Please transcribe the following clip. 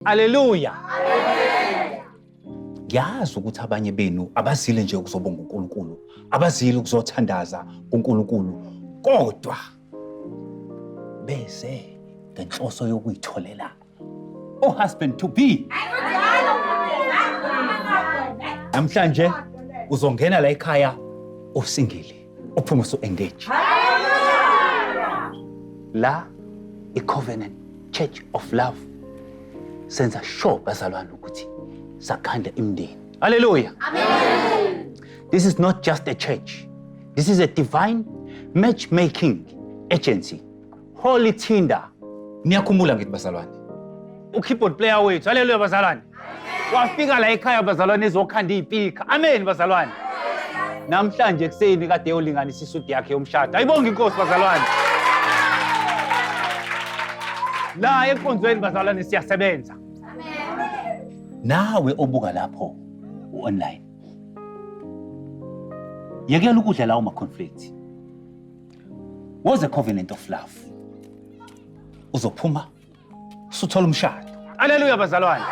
Haleluya. Ngiyazi ukuthi abanye benu abazile nje ukuzobonga uNkulunkulu, abazile ukuzothandaza kuNkulunkulu, kodwa beze ngenhloso yokuyitholela o-husband to be. Namhlanje uzongena la ekhaya usingile, uphume usu-engage. La i-Covenant Church of Love senza sure bazalwane ukuthi sakhanda imindeni. Hallelujah. Amen. This is not just a church. This is a divine matchmaking agency. Holy Tinder. Niyakhumbula ngithi bazalwane. U-keyboard player wethu. Hallelujah bazalwane. Wafika la ekhaya bazalwane ezokhanda iy'pikha. Amen bazalwane. Namhlanje ekuseni kade eyolinganisa isudi yakhe yomshado. Ayibonge inkosi bazalwane. La enkonzweni bazalwane siyasebenza. Nawe obuka lapho u-online. Yekela ukudla lawo ma-conflict. Woze covenant of love. Uzophuma usuthola umshado. Haleluya bazalwane.